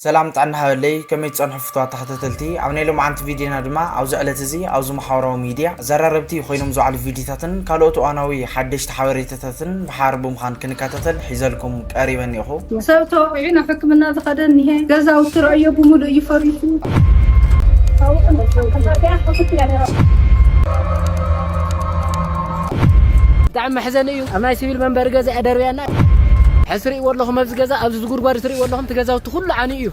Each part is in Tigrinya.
ሰላም ጥዕና ሃበለይ፣ ከመይ ትጸንሑ ፍቱዋት ተኸታተልቲ? ኣብ ናይ ሎማዓንቲ ቪድዮና ድማ ኣብዚ ዕለት እዚ ኣብዚ ማሕበራዊ ሚድያ ኣዘራረብቲ ኮይኖም ዝውዓሉ ቪድዮታትን ካልኦት እዋናዊ ሓደሽቲ ሓበሬታታትን ብሓር ብምዃን ክንከታተል ሒዘልኩም ቀሪበ እኒኹ። ሰብ ተወቂዑ ናብ ሕክምና ዝኸደ እኒሄ። ገዛውቲ ረእዮ ብምሉእ እዩ ፈሪሱ። ብጣዕሚ መሕዘኒ እዩ። ኣብ ናይ ሲቪል መንበሪ ገዛ እያ ደርብያና። ሕዚ ትርእይዎ ኣለኹም ኣብዚ ገዛ፣ ኣብዚ ዝጉድጓድ ትርእይዎ ኣለኹም፣ እቲ ገዛውቲ ኩሉ ዓንዩ እዩ።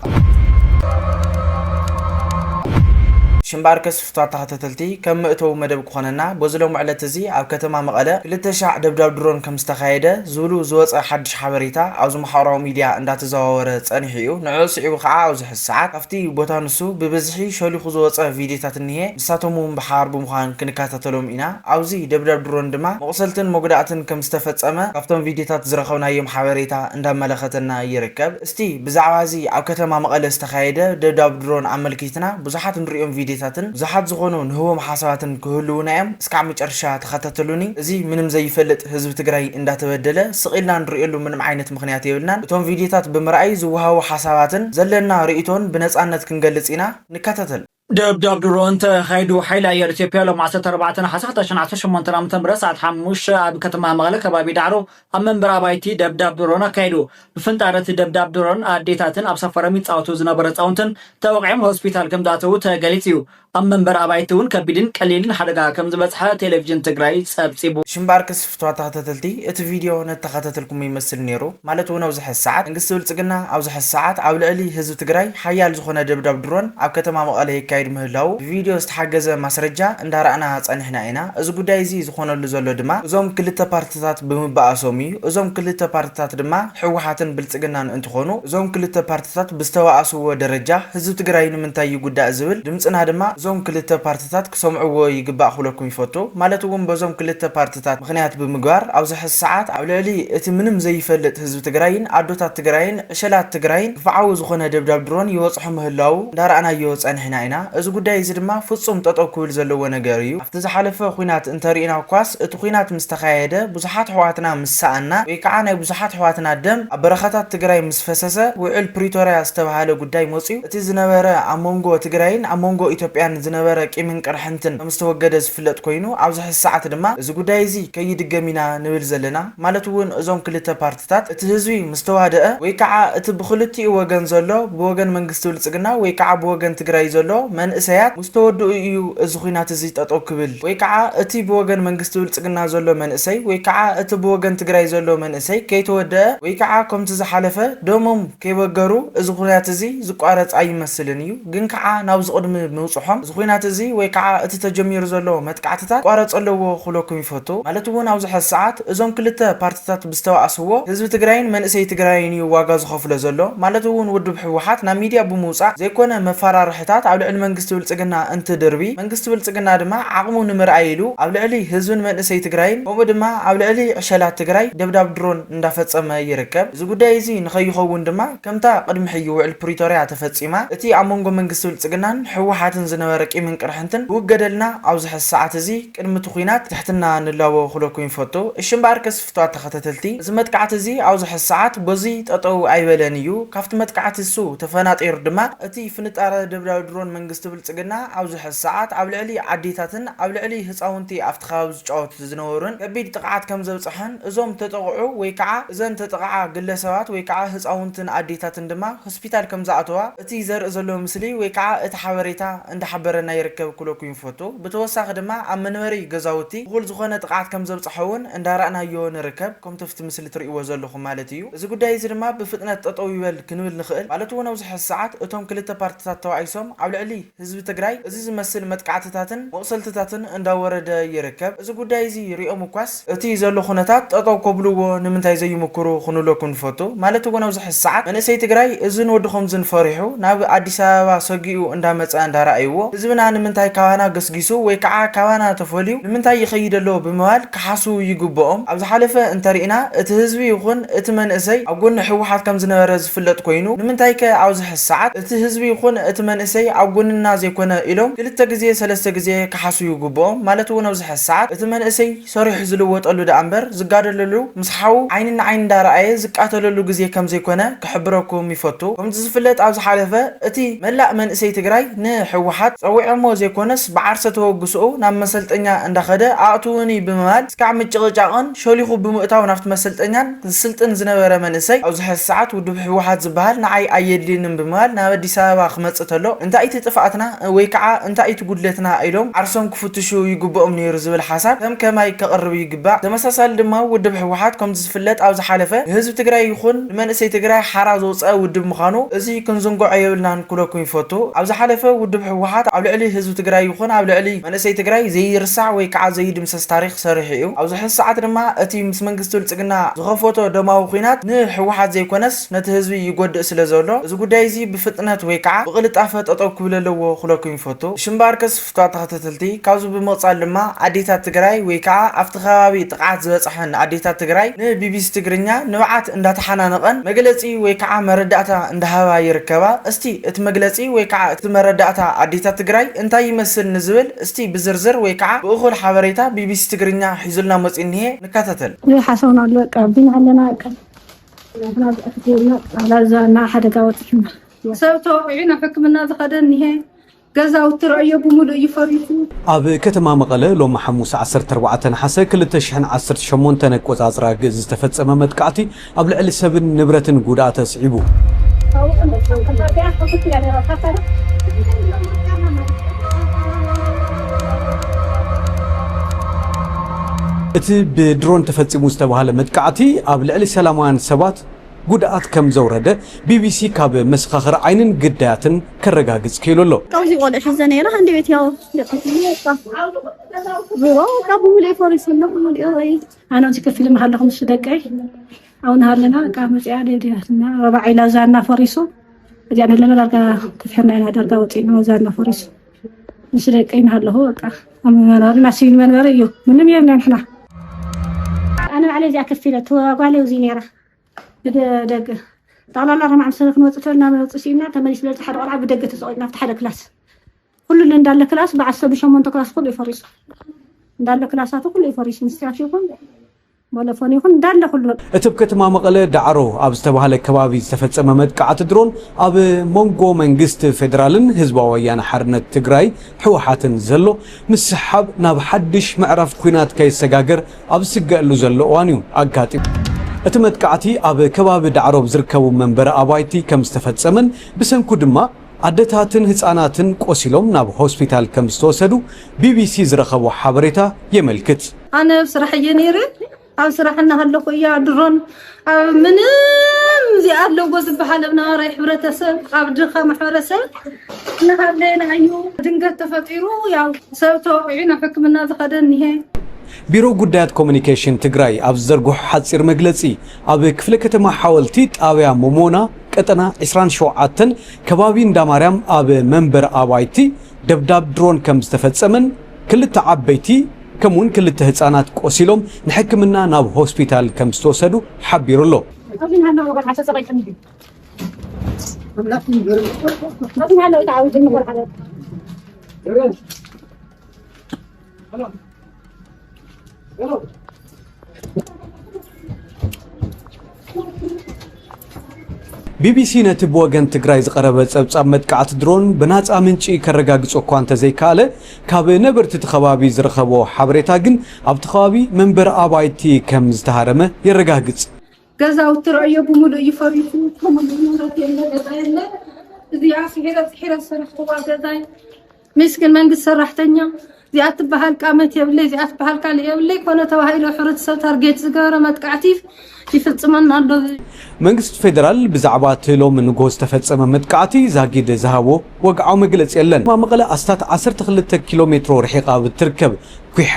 ሽምባር ከስፍቷ ተኸታተልቲ፣ ከም መእተዊ መደብ ክኾነና፣ በዚ ሎሚ ዕለት እዚ ኣብ ከተማ መቐለ ክልተ ሻዕ ደብዳብ ድሮን ከም ዝተኻየደ ዝብሉ ዝወፀ ሓድሽ ሓበሬታ ኣብዚ ማሕበራዊ ሚድያ እንዳተዘዋወረ ጸኒሑ እዩ። ንዕኡ ስዒቡ ከዓ ኣብዚ ሕዚ ሰዓት ካብቲ ቦታ ንሱ ብብዝሒ ሸሊኹ ዝወፀ ቪድዮታት እኒሄ፣ ንሳቶም እውን ብሓባር ብምዃን ክንከታተሎም ኢና። ኣብዚ ደብዳብ ድሮን ድማ መቑሰልትን መጉዳእትን ከም ዝተፈጸመ ካብቶም ቪድዮታት ዝረኸብናዮም ሓበሬታ እንዳመለኸተና ይርከብ። እስቲ ብዛዕባ እዚ ኣብ ከተማ መቐለ ዝተኻየደ ደብዳብ ድሮን ኣመልኪትና ብዙሓት ንሪኦም ቪድዮታትን ብዙሓት ዝኾኑ ንህቦም ሓሳባትን ክህልዉና እዮም። እስካብ መጨረሻ ተኸታተሉኒ። እዚ ምንም ዘይፈልጥ ህዝቢ ትግራይ እንዳተበደለ ስቕ ኢልና ንሪእሉ ምንም ዓይነት ምኽንያት የብልናን። እቶም ቪድዮታት ብምርኣይ ዝወሃቡ ሓሳባትን ዘለና ርእይቶን ብነጻነት ክንገልጽ ኢና። ንከታተል። ደብዳብ ድሮን ተኻይዱ። ሓይሊ ኣየር ኢትዮጵያ ሎም ዓሰርተ ኣርባዕተ ነሓሰ ክልተ ሽሕን ዓሰርተ ሸሞንተን ዓመተ ምህረት ሰዓት ሓሙሽተ ኣብ ከተማ መቐለ ከባቢ ዳዕሮ ኣብ መንበሪ ኣባይቲ ደብዳብ ድሮን ኣካይዱ። ብፍንጣር እቲ ደብዳብ ድሮን ኣዴታትን ኣብ ሰፈሮም ይጻወቱ ዝነበሩ ህጻውንትን ተወቒዖም ሆስፒታል ከም ዝኣተዉ ተገሊጹ እዩ። ኣብ መንበሪ ኣባይቲ እውን ከቢድን ቀሊልን ሓደጋ ከም ዝበጽሐ ቴሌቪዥን ትግራይ ጸብጺቡ። ሽምባር ከስፍቷ ተኸታተልቲ፣ እቲ ቪድዮ ነተኸታተልኩም ይመስል ነይሩ። ማለት እውን ኣብዚ ሕዚ ሰዓት መንግስቲ ብልጽግና ኣብዚ ሕዚ ሰዓት ኣብ ልዕሊ ህዝቢ ትግራይ ሓያል ዝኾነ ደብዳብ ድሮን ኣብ ከተማ መቐለ የካይድ ምህላዉ ብቪድዮ ዝተሓገዘ ማስረጃ እንዳረኣና ጸኒሕና ኢና። እዚ ጉዳይ እዚ ዝኾነሉ ዘሎ ድማ እዞም ክልተ ፓርትታት ብምበኣሶም እዩ። እዞም ክልተ ፓርትታት ድማ ህወሓትን ብልጽግናን እንትኾኑ፣ እዞም ክልተ ፓርትታት ብዝተባኣስዎ ደረጃ ህዝቢ ትግራይ ንምንታይ ይጉዳእ ዝብል ድምፅና ድማ እዞም ክልተ ፓርትታት ክሰምዕዎ ይግባእ ክብለኩም ይፈቱ። ማለት እውን በዞም ክልተ ፓርትታት ምኽንያት ብምግባር ኣብዚ ሕዚ ሰዓት ኣብ ልዕሊ እቲ ምንም ዘይፈልጥ ህዝቢ ትግራይን ኣዶታት ትግራይን ዕሸላት ትግራይን ግፍዓዊ ዝኾነ ደብዳብ ድሮን ይበፅሖ ምህላዉ እንዳረኣናዮ ፀኒሕና ኢና። እዚ ጉዳይ እዚ ድማ ፍፁም ጠጠው ክብል ዘለዎ ነገር እዩ። ኣብቲ ዝሓለፈ ኹናት እንተሪእና እኳስ እቲ ኹናት ምስ ተኻየደ ብዙሓት ኣሕዋትና ምስ ሰኣና ወይ ከዓ ናይ ብዙሓት ኣሕዋትና ደም ኣብ በረኻታት ትግራይ ምስ ፈሰሰ ውዕል ፕሪቶርያ ዝተባሃለ ጉዳይ መፅዩ እቲ ዝነበረ ኣብ መንጎ ትግራይን ኣብ መንጎ ኢትዮጵያን ዝነበረ ቂምን ቅርሕንትን ከም ዝተወገደ ዝፍለጥ ኮይኑ ኣብዚ ሕዚ ሰዓት ድማ እዚ ጉዳይ እዚ ከይድገም ኢና ንብል ዘለና። ማለት እውን እዞም ክልተ ፓርትታት እቲ ህዝቢ ምስ ተዋደአ ወይ ከዓ እቲ ብክልቲኡ ወገን ዘሎ ብወገን መንግስቲ ብልፅግና ወይ ከዓ ብወገን ትግራይ ዘሎ መንእሰያት ምስ ተወድኡ እዩ እዚ ኹናት እዚ ጠጠው ክብል ወይ ከዓ እቲ ብወገን መንግስቲ ብልፅግና ዘሎ መንእሰይ ወይ ከዓ እቲ ብወገን ትግራይ ዘሎ መንእሰይ ከይተወደአ ወይ ከዓ ከምቲ ዝሓለፈ ደሞም ከይበገሩ እዚ ኹናት እዚ ዝቋረፅ ኣይመስልን እዩ። ግን ከዓ ናብዚ ቅድሚ ምብፅሖም እዚ ኹናት እዚ ወይ ከዓ እቲ ተጀሚሩ ዘሎ መጥቃዕትታት ክቋረፅ ኣለዎ ክብለኩም ይፈቱ። ማለት እውን ኣብዚ ሕዚ ሰዓት እዞም ክልተ ፓርትታት ብዝተባእስዎ ህዝቢ ትግራይን መንእሰይ ትግራይን እዩ ዋጋ ዝኸፍሎ ዘሎ። ማለት እውን ውድብ ህወሓት ናብ ሚድያ ብምውፃእ ዘይኮነ መፈራርሕታት ኣብ ልዕሊ መንግስቲ ብልፅግና እንትድርቢ መንግስቲ ብልፅግና ድማ ዓቕሙ ንምርኣይ ኢሉ ኣብ ልዕሊ ህዝብን መንእሰይ ትግራይን ከምኡ ድማ ኣብ ልዕሊ ዕሸላት ትግራይ ደብዳብ ድሮን እንዳፈፀመ ይርከብ። እዚ ጉዳይ እዚ ንኸይኸውን ድማ ከምታ ቅድሚ ሕጂ ውዕል ፕሪቶርያ ተፈፂማ እቲ ኣብ መንጎ መንግስቲ ብልፅግናን ህወሓትን ዝነበረ ቂምን ቅርሕንትን ክውገደልና ኣብዚ ሕዚ ሰዓት እዚ ቅድሚ እቲ ኹናት ትሕትና ንላቦ ክብለኩም ይፈቱ። እሺ እምበኣር ከስፍቷት ተኸታተልቲ፣ እዚ መጥቃዕቲ እዚ ኣብዚ ሕዚ ሰዓት በዚ ጠጠው ኣይበለን እዩ። ካብቲ መጥቃዕቲ እሱ ተፈናጢሩ ድማ እቲ ፍንጣረ ደብዳብ ድሮን መንግስቲ ብልፅግና ኣብዚ ሕዚ ሰዓት ኣብ ልዕሊ ኣዴታትን ኣብ ልዕሊ ህፃውንቲ ኣብቲ ከባቢ ዝጫወቱ ዝነበሩን ከቢድ ጥቕዓት ከም ዘብፅሐን እዞም ተጠቕዑ ወይ ከዓ እዘን ተጠቕዓ ግለሰባት ወይ ከዓ ህፃውንትን ኣዴታትን ድማ ሆስፒታል ከም ዝኣተዋ እቲ ዘርኢ ዘሎ ምስሊ ወይ ከዓ እቲ ሓበሬታ እንዳሓበረና ይርከብ ክብለኩም ይፈቱ። ብተወሳኺ ድማ ኣብ መንበሪ ገዛውቲ እኹል ዝኾነ ጥቕዓት ከም ዘብፅሐ እውን እንዳረኣናዮ ንርከብ። ከምቲ ኣብቲ ምስሊ ትርእይዎ ዘለኹም ማለት እዩ። እዚ ጉዳይ እዚ ድማ ብፍጥነት ጠጠው ይበል ክንብል ንኽእል። ማለት እውን ኣብዚ ሕዚ ሰዓት እቶም ክልተ ፓርትታት ተባኢሶም ኣብ ልዕሊ ህዝቢ ትግራይ እዚ ዝመስል መጥቃዕትታትን መቑሰልትታትን እንዳወረደ ይርከብ። እዚ ጉዳይ እዚ ሪኦም እኳስ እቲ ዘሎ ኩነታት ጠጠው ከብልዎ ንምንታይ ዘይምክሩ ክንብለኩም ንፈቱ። ማለት እውን ኣብዚ ሕዚ ሰዓት መንእሰይ ትግራይ እዝን ወዲ ከምዝን ፈሪሑ ናብ ኣዲስ ኣበባ ሰጊኡ እንዳመፀ እንዳረኣይዎ ህዝብና ንምንታይ ካባና ገስጊሱ ወይ ከዓ ካባና ተፈልዩ ንምንታይ ይኸይድ ኣሎ ብምባል ክሓስቡ ይግብኦም። ኣብ ዝሓለፈ እንተሪእና እቲ ህዝቢ ይኹን እቲ መንእሰይ ኣብ ጎኒ ህወሓት ከም ዝነበረ ዝፍለጥ ኮይኑ ንምንታይ ከ ኣብዚ ሕዚ ሰዓት እቲ ህዝቢ ይኹን እቲ መንእሰይ ኣብ ጎኒ እና ዘይኮነ ኢሎም ክልተ ግዜ ሰለስተ ግዜ ክሓስቡ ይግብኦም። ማለት እውን ኣብዚ ሕዚ ሰዓት እቲ መንእሰይ ሰሪሑ ዝልወጠሉ ደኣ እምበር ዝጋደለሉ ምስ ሓዉ ዓይኒ ንዓይኒ እንዳረኣየ ዝቃተለሉ ግዜ ከም ዘይኮነ ክሕብረኩም ይፈቱ። ከምዚ ዝፍለጥ ኣብ ዝሓለፈ እቲ መላእ መንእሰይ ትግራይ ንህወሓት ጸዊዖሞ ዘይኮነስ ብዓርሰ ተወግስኡ ናብ መሰልጠኛ እንዳኸደ ኣእትውኒ ብምባል እስካዕ ምጭቕጫቕን ሸሊኹ ብምእታው ናብቲ መሰልጠኛን ዝስልጥን ዝነበረ መንእሰይ ኣብዚ ሕዚ ሰዓት ውድብ ህወሓት ዝበሃል ንዓይ ኣየድልየንን ብምባል ናብ ኣዲስ ኣበባ ክመጽእ ተሎ እንታይ እቲ ጥፍኣትና ወይ ከዓ እንታይ እቲ ጉድለትና ኢሎም ዓርሶም ክፍትሹ ይግብኦም ነይሩ ዝብል ሓሳብ ከም ከማይ ከቕርብ ይግባእ። ተመሳሳሊ ድማ ውድብ ህወሓት ከምዚ ዝፍለጥ ኣብ ዝሓለፈ ንህዝቢ ትግራይ ይኹን ንመንእሰይ ትግራይ ሓራ ዘውፀአ ውድብ ምዃኑ እዚ ክንዝንግዖ የብልናን ክብለኩም ይፈቱ። ኣብ ዝሓለፈ ውድብ ህወሓት ኣብ ልዕሊ ህዝቢ ትግራይ ይኹን ኣብ ልዕሊ መንእሰይ ትግራይ ዘይርሳዕ ወይ ከዓ ዘይድምሰስ ታሪክ ሰሪሑ እዩ። ኣብዚ ሕዚ ሰዓት ድማ እቲ ምስ መንግስቲ ብልፅግና ዝኸፈቶ ደማዊ ኲናት ንህወሓት ዘይኮነስ ነቲ ህዝቢ ይጎድእ ስለ ዘሎ እዚ ጉዳይ እዚ ብፍጥነት ወይ ከዓ ብቕልጣፈ ጠጠው ክብል ኣለዎ ክብለኩም ይፈቱ። ሽምባር ከስፍቷ ተኸታተልቲ ካብዚ ብምቕፃል ድማ ኣዴታት ትግራይ ወይ ከዓ ኣብቲ ከባቢ ጥቕዓት ዝበፅሐን ኣዴታት ትግራይ ንቢቢሲ ትግርኛ ንብዓት እንዳተሓናነቐን መግለፂ ወይ ከዓ መረዳእታ እንዳሃባ ይርከባ። እስቲ እቲ መግለፂ ወይ ከዓ እቲ መረዳእታ ኣዴታት ትግራይ እንታይ ይመስል ንዝብል እስቲ ብዝርዝር ወይ ከዓ ብእኹል ሓበሬታ ቢቢሲ ትግርኛ ሒዙልና መፂኡ እኒሄ። ንከታተል። ይሓሰውና ኣሎ፣ በቃ፣ ቢና ኣለና፣ በቃ። ናትና ብኣትክልና ኣላዛና ሓደጋ ወፂሕና። ሰብ ተወቂዑ ናብ ሕክምና ዝኸደ እኒሄ። ገዛውቲ ረእዮ ብምሉእ እዩ ፈሪሱ። ኣብ ከተማ መቐለ ሎሚ ሓሙስ ዓሰርተ ኣርባዕተ ነሓሰ ክልተ ሽሕን ዓሰርተ ሸሞንተን ኣቆጻጽራ ግእዝ ዝተፈጸመ መጥቃዕቲ ኣብ ልዕሊ ሰብን ንብረትን ጉድኣት ኣስዒቡ። እቲ ብድሮን ተፈጺሙ ዝተባህለ መጥቃዕቲ ኣብ ልዕሊ ሰላማውያን ሰባት ጉድኣት ከም ዘውረደ ቢቢሲ ካብ መሰኻኽር ዓይንን ግዳያትን ከረጋግጽ ክኢሉ ኣሎ። ካብዚ ቆልዑ ሒዘ ነይረ፣ ሃንዲ ቤት ያው ደቂሱ በቃ። ቢሮ በቃ ብምሉእ ፈሪሱ ኣሎ፣ ብምሉእ ወይ ኣነ ኣብዚ ከፊል እናሃለኹ ምስ ደቀይ፣ ኣብኡ እናሃለና በቃ መጺኣ ደብዲባትና፣ ረባዒ ላዛና ፈሪሱ፣ እዚኣ ነለና ዳርጋ ተፊሕና ኢና፣ ዳርጋ ወጺእና ላዛና ፈሪሱ። ምስ ደቀይ እናሃለኹ በቃ ኣብ መንበሪ፣ ናብ ሲቪል መንበሪ እዩ፣ ምንም የብልና ንሕና። ኣነ ባዕለይ እዚኣ ከፊለ፣ እታ ጓለይ ኣብዚ ነይራ። ብደገ ጠቕላላ ኣርባዓ ምሳና ክንወፅእ ተልና፣ መውፅእ ስኢና፣ ተመሊስ ብለልቲ ሓደ ቆልዓ ብደገ ተሰቒልና ኣብቲ ሓደ ክላስ። ኩሉ እንዳለ ክላስ፣ በዓል ሰብሸሞንተ ክላስ ኩሉ እዩ ፈሪሱ። እንዳለ ክላሳቱ ኩሉ እዩ ፈሪሱ። ምስታፍ ይኹን፣ ቦለፎን ይኹን፣ እንዳለ ኩሉ። እቲ ኣብ ከተማ መቐለ ዳዕሮ ኣብ ዝተባህለ ከባቢ ዝተፈጸመ መጥቃዕቲ ድሮን፣ ኣብ መንጎ መንግስቲ ፌደራልን ህዝባዊ ወያነ ሓርነት ትግራይ፣ ህወሓትን፣ ዘሎ ምስሕሓብ ናብ ሓድሽ ምዕራፍ ኲናት ከይሰጋገር ኣብ ዝስገኣሉ ዘሎ እዋን እዩ ኣጋጢሙ። እቲ መጥቃዕቲ ኣብ ከባቢ ዳዕሮ ኣብ ዝርከቡ መንበሪ ኣባይቲ ከም ዝተፈጸመን ብሰንኩ ድማ ኣደታትን ህጻናትን ቆሲሎም ናብ ሆስፒታል ከም ዝተወሰዱ ቢቢሲ ዝረኸቦ ሓበሬታ የመልክት። ኣነ ኣብ ስራሕ እየ ነይረ። ኣብ ስራሕ እናሃለኹ እያ ድሮን ኣብ ምንም እዚኣ ኣለዎ ዝበሃል ኣብ ነባራይ ሕብረተሰብ፣ ኣብ ድኻ ማሕበረሰብ እናሃለና እዩ ድንገት ተፈጢሩ። ያው ሰብ ተወቂዑ ናብ ሕክምና ዝኸደ እኒሄ። ቢሮ ጉዳያት ኮሙኒኬሽን ትግራይ ኣብ ዝዘርግሖ ሓፂር መግለፂ፣ ኣብ ክፍለ ከተማ ሓወልቲ ጣብያ ሞሞና ቀጠና ዕስራን ሸውዓተን ከባቢ እንዳ ማርያም ኣብ መንበሪ ኣባይቲ ደብዳብ ድሮን ከም ዝተፈጸመን ክልተ ዓበይቲ ከምኡውን ክልተ ህጻናት ቆሲሎም ንሕክምና ናብ ሆስፒታል ከም ዝተወሰዱ ሓቢሩ ኣሎ። ቢቢሲ ነቲ ብወገን ትግራይ ዝቐረበ ጸብጻብ መጥቃዕቲ ድሮን ብናጻ ምንጪ ከረጋግጾ እኳ እንተዘይከኣለ፣ ካብ ነበርቲ እቲ ከባቢ ዝረኸቦ ሓበሬታ ግን ኣብቲ ከባቢ መንበሪ ኣባይቲ ከም ዝተሃረመ የረጋግጽ። ገዛውቲ ረእዮ ብምሉእ እዩ ፈሪሱ። ከምኡ ንብረት የለ፣ ገዛ የለ። እዚኣ ስሒረ፣ ስሒረ ዝሰራሕክዋ ገዛይ። ምስኪን መንግስቲ ሰራሕተኛ፣ እዚኣ ትበሃል ቃመት የብለይ፣ እዚኣ ትበሃል ካልእ የብለይ። ኮነ ተባሂሉ ሕብረተሰብ ታርጌት ዝገበረ መጥቃዕቲ ይፍጽመና ኣሎ። መንግስቲ ፌደራል ብዛዕባ እቲ ሎሚ ንግሆ ዝተፈጸመ መጥቃዕቲ ዛጊድ ዝሃቦ ወግዓዊ መግለጺ የለን። ካብ መቐለ ኣስታት ዓሰርተ ክልተ ኪሎ ሜትሮ ርሒቓ ብትርከብ ኲሓ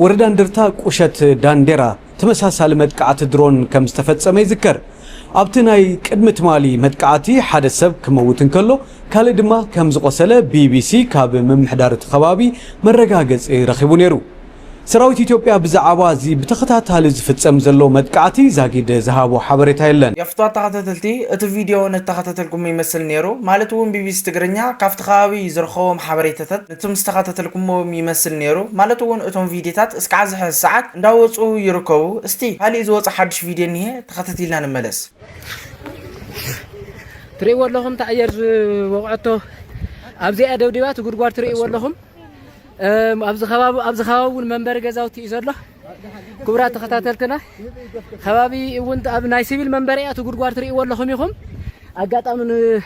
ወረዳ እንደርታ ቁሸት ዳንዴራ ተመሳሳሊ መጥቃዕቲ ድሮን ከም ዝተፈጸመ ይዝከር። ኣብቲ ናይ ቅድሚ ትማሊ መጥቃዕቲ ሓደ ሰብ ክመውት እንከሎ፣ ካልእ ድማ ከም ዝቖሰለ ቢቢሲ ካብ ምምሕዳር እቲ ከባቢ መረጋገጺ ረኺቡ ነይሩ። ሰራዊት ኢትዮጵያ ብዛዕባ እዚ ብተኸታታሊ ዝፍጸም ዘሎ መጥቃዕቲ ዛጊድ ዝሃቦ ሓበሬታ የለን። የፍትዋ ተኸታተልቲ፣ እቲ ቪድዮ ነተኸታተልኩም ይመስል ነይሩ፣ ማለት እውን ቢቢሲ ትግርኛ ካብቲ ከባቢ ዝረኸቦም ሓበሬታታት ነቲ ምስ ተኸታተልኩሞም ይመስል ነይሩ፣ ማለት እውን እቶም ቪድዮታት እስካዕ ዝሐዚ ሰዓት እንዳወፁ ይርከቡ። እስቲ ካሊእ ዝወፀ ሓድሽ ቪድዮ እኒሄ፣ ተኸታቲልና ንመለስ። ትርእይዎ ኣለኹም፣ እቲ ኣየር ዝወቕዐቶ ኣብዚኣ ደብዲባ፣ እቲ ጉድጓድ ትርእይዎ ኣለኹም። እም፣ ኣብዚ ከባቢ ኣብዚ ከባቢ እውን መንበሪ ገዛውቲ እዩ ዘሎ። ክቡራት ተኸታተልትና፣ ከባቢ እውን ኣብ ናይ ሲቪል መንበሪ እያ፣ እቲ ጉድጓድ ትርእይዎ ኣለኹም ኢኹም። ኣጋጣሚ ን-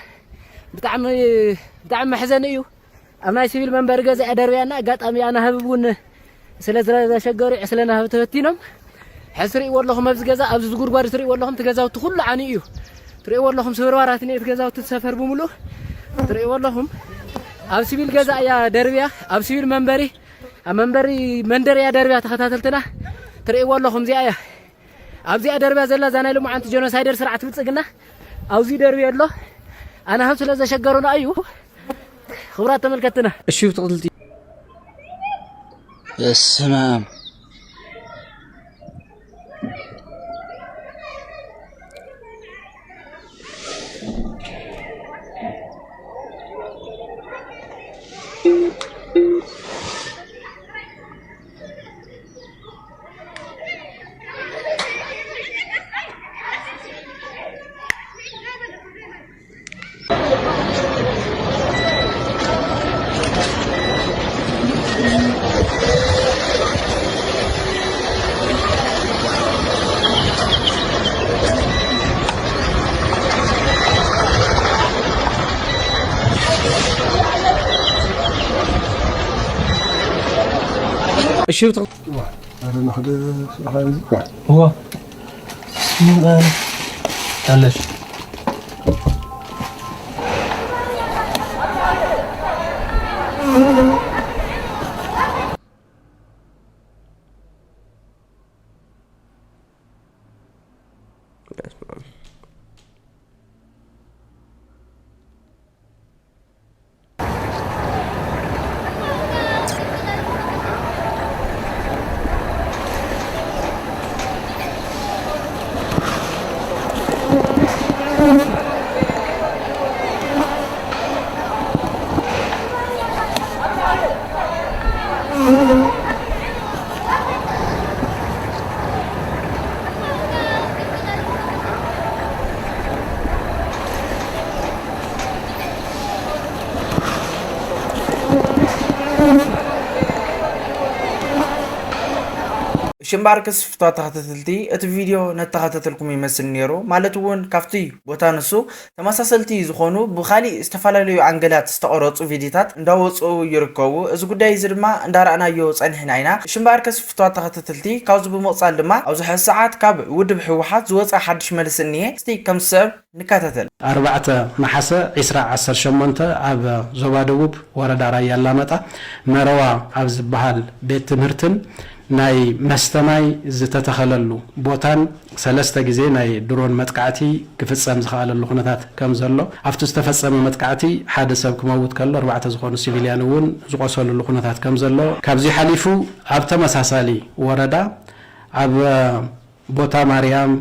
ብጣዕሚ ብጣዕሚ መሕዘኒ እዩ። ኣብ ናይ ሲቪል መንበሪ ገዛ እያ ደርብያና። ኣጋጣሚ ኣናህብ እውን ስለ ዝረ- ዘሸገሩ ዕስለ ናህብ ተበቲኖም። ሕዚ ትርእይዎ ኣለኹም ኣብዚ ገዛ፣ ኣብዚ ዝጉድጓድ ትርእይዎ ኣለኹም፣ እቲ ገዛውቲ ኩሉ ዓንዩ እዩ። ትርእይዎ ኣለኹም ስብርባራት እኒኦ፣ እቲ ገዛውቲ፣ እቲ ሰፈር ብምሉእ ትርእይዎ ኣለኹም። ኣብ ሲቪል ገዛ እያ ደርብያ፣ ኣብ ሲቪል መንበሪ፣ ኣብ መንበሪ መንደር እያ ደርብያ። ተኸታተልትና ትርእይዎ ኣለኹም፣ እዚኣ እያ፣ ኣብዚኣ ደርብያ ዘላ እዛ ናይ ሎማዓንቲ ጀኖሳይደር ስርዓት ብልፅግና ኣብዚ ደርብያ ኣሎ። ኣናህብ ስለ ዘሸገሩና እዩ። ክቡራት ተመልከትና። እሺ፣ ብትቕልቲ። በስመ ኣብ። እሺ፣ ብትቕ- ኣረ ንኽደ ስራሕ እዩ። እዋ ኣለሽ። ሽምባር ክስፍቷ ተኸታተልቲ፣ እቲ ቪድዮ ነተኸታተልኩም ይመስል ነይሩ። ማለት እውን ካብቲ ቦታ ንሱ ተመሳሰልቲ ዝኾኑ ብኻሊእ ዝተፈላለዩ ኣንገላት ዝተቐረፁ ቪድዮታት እንዳወፁ ይርከቡ። እዚ ጉዳይ እዚ ድማ እንዳረኣናዮ ፀኒሕና ኢና። ሽምባር ክስፍቷ ተኸታተልቲ፣ ካብዚ ብምቕፃል ድማ ኣብዚ ሕዚ ሰዓት ካብ ውድብ ህወሓት ዝወፀ ሓድሽ መልሲ እኒሄ። እስቲ ከም ዝስዕብ ንከታተል። ኣርባዕተ ነሓሰ ዒስራ ዓሰርተ ሸሞንተ ኣብ ዞባ ደቡብ ወረዳ ራያ ኣላማጣ መረዋ ኣብ ዝበሃል ቤት ትምህርትን ናይ መስተ ማይ ዝተተኸለሉ ቦታን ሰለስተ ግዜ ናይ ድሮን መጥቃዕቲ ክፍጸም ዝኸኣለሉ ኩነታት ከም ዘሎ፣ ኣብቲ ዝተፈጸመ መጥቃዕቲ ሓደ ሰብ ክመውት ከሎ ኣርባዕተ ዝኾኑ ሲቪልያን እውን ዝቆሰሉሉ ኩነታት ከም ዘሎ፣ ካብዚ ሓሊፉ ኣብ ተመሳሳሊ ወረዳ ኣብ ቦታ ማርያም፣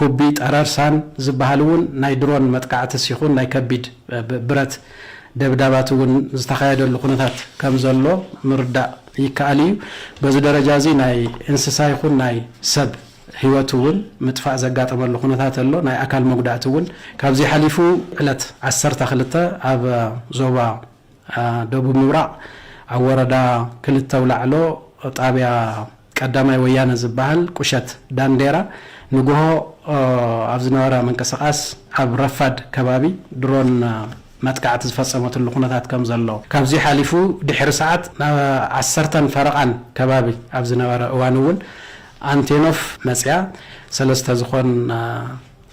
ኩቢ፣ ጠረርሳን ዝበሃል እውን ናይ ድሮን መጥቃዕትስ ይኹን ናይ ከቢድ ብረት ደብዳባት እውን ዝተኻየደሉ ኩነታት ከም ዘሎ ምርዳእ ይከኣል እዩ። በዚ ደረጃ እዚ ናይ እንስሳ ይኹን ናይ ሰብ ህይወት እውን ምጥፋእ ዘጋጠመሉ ኩነታት ኣሎ። ናይ ኣካል መጉዳእቲ እውን ካብዚ ሓሊፉ ዕለት ዓሰርተ ክልተ ኣብ ዞባ ደቡብ ምብራቕ ኣብ ወረዳ ክልተ ኣውላዕሎ ጣብያ ቀዳማይ ወያነ ዝበሃል ቁሸት ዳንዴራ ንግሆ ኣብ ዝነበረ ምንቅስቓስ ኣብ ረፋድ ከባቢ ድሮን መጥቃዕቲ ዝፈፀመትሉ ኩነታት ከም ዘሎ ካብዚ ሓሊፉ ድሕሪ ሰዓት ዓሰርተን ፈረቓን ከባቢ ኣብ ዝነበረ እዋን እውን ኣንቴኖፍ መፅያ ሰለስተ ዝኾን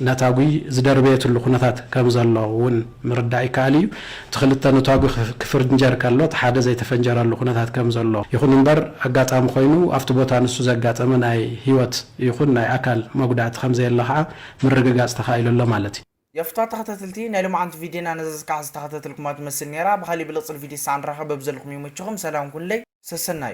ነታጒ ዝደርበየትሉ ኩነታት ከም ዘሎ እውን ምርዳእ ይከኣል እዩ። እቲ ክልተ ነታጒ ክፍንጀር ከሎ እቲ ሓደ ዘይተፈንጀረሉ ኩነታት ከም ዘሎ ይኹን እምበር ኣጋጣሚ ኮይኑ ኣብቲ ቦታ ንሱ ዘጋጠመ ናይ ህይወት ይኹን ናይ ኣካል መጉዳእቲ ከም ዘየለ ከዓ ምርግጋፅ ተኻኢሉ ኣሎ ማለት እዩ። የፍትዋ ተኸታተልቲ ናይ ሎማዓንቲ ቪድዮና ነዛ ዝካዕ ዝተኸታተልኩማ ትመስል ነይራ። ብኻሊእ ብልቕፅል ቪድዮ ሳዕ ንራኸብ። በብዘለኹም ይመችኹም። ሰላም ኩንለይ። ሰሰናዩ።